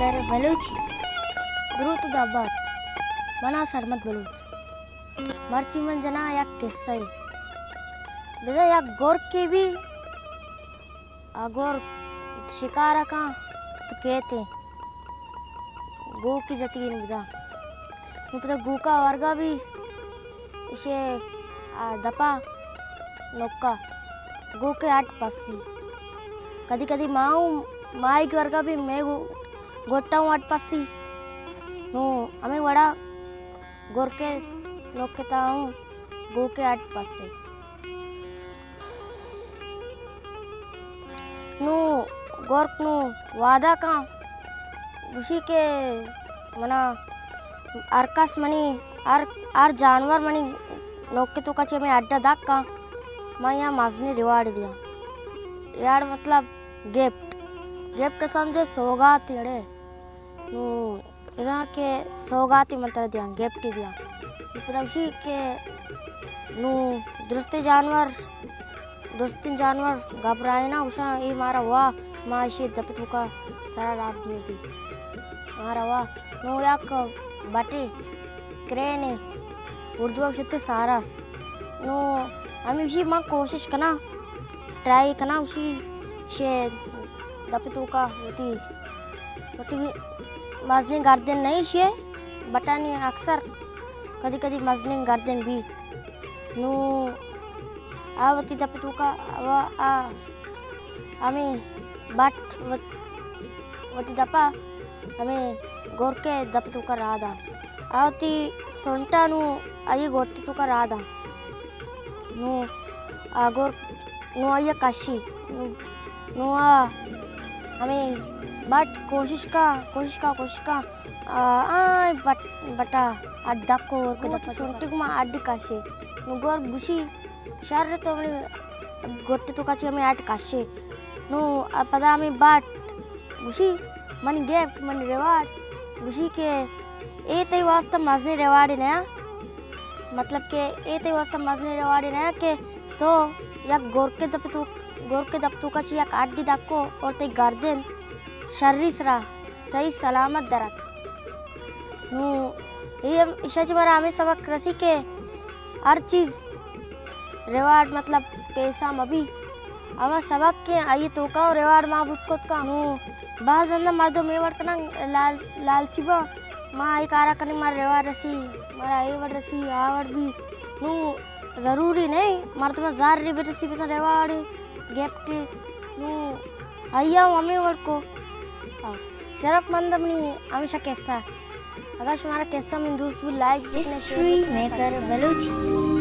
میتر بلوچی۔ دروت و دابات، منا سرمد بلوچ۔ مرچی من جناں یک قصہ ئے۔ بزاں یک گرکے بی، آ گرک شکار کاں تو کیت ایں۔ گوکے جتگی نوں بزاں۔ نوں پدا گوکا ورگا بی، ایشی ءِ دپا نوکا گوکے اڈ پسی۔ کدی کدی ما اوں ماہیگ ورگا بی، مئے گو-، گوٹا اوں اڈ پسی۔ نوں ہمے وڑا گرکے نوکے تا اوں گوکے اڈ پسے۔ نوں گرک نوں وعدہ کاں، گوشی کہ منا ہر کس منی، ہر، ہر جانور منی نوکے توکا چہ ہمے اڈا دکاں، من آیاں مزنیں ریوارڈ دیاں۔ ریوارڈ مطلب گفٹ۔ گفٹ سمجھے سوگات اڑے۔ نوں بزاں کہ سوگاتے من ترا دیاں، گفٹے دیاں۔ نوں پدا گوشی کہ نوں درستیں جانور، درستیں جانور گھبرائیناں، گوشاں اے مارا وا، ما ایشی دپ توکا سرا راہ دیتی۔ مارا وا۔ نوں یک بٹے، کرینے، اردو ءَ گوشتے ساراس۔ نوں ہمے گوشی من کوشش کناں، ٹرائی کناں، گوشی ایشی دپ توکا وتی، وتی مزنیں گردن نہ ایشی بٹانی اکثر کدی کدی مزنیں گردن بی۔ نوں آ وتی دپ توکا وا آ ہمے بٹ وت-، وتی دپا ہمے گورکے دپ توکا راہ داں۔ آ وتی سنٹا نوں آئی گوٹی توکا راہ داں۔ نوں آ گور-، نوں آئی کشی۔ نوں، نوں آ ہمے بٹ کوشش کا، کوشش کا، کوشش کا۔ آ، آ بٹ-، بٹا اڈ دکو گورکے دپ توکا۔ سنٹی گما اڈ کشے۔ نوں گورک گوشی، شر تو منی گوٹی توکا چہ ہمے اڈ کشے۔ نوں پدا ہمے بٹ گوشی، منی گفٹ، منی ریوارڈ۔ گوشی کہ اے تئی واسطہ مزنیں ریوارڈے نیا۔ مطلب کہ اے تئی واسطہ مزنیں ریوارڈے نیا کہ تو یک گورکے دپ تو-، گورکے دپ توکا چہ یک اڈی دکو اور تئی گردن شری سرا صحیح سلامت درات۔ نوں اے ہم، ایشا چہ مارا ہمے سبق رسی کہ ہر چیز ریوارڈ مطلب پیسہ مہ بی۔ ہما سبق کہ آئی توکا ریوارڈ ما بوت کت کن۔ نوں باز رندا مردم اے وڑ کنن لال-، لالچی باں، ما اے کارا کنیں مارا ریوارڈ رسی، مارا اے وڑ رسی، آ وڑ بی۔ نوں ضروری نہ ایں مردماں زر برسی بزاں ریوارڈ، گفٹ۔ نوں آئی ءَ ہمے وڑ کو۔ شرف مند منی ہمیشہ قصہ۔ اگاں شمارا قصہ من دوست بوت، لائک بکنے، شیئر ہسٹری بکنے، میکر سبسکرائب۔ بلوچی۔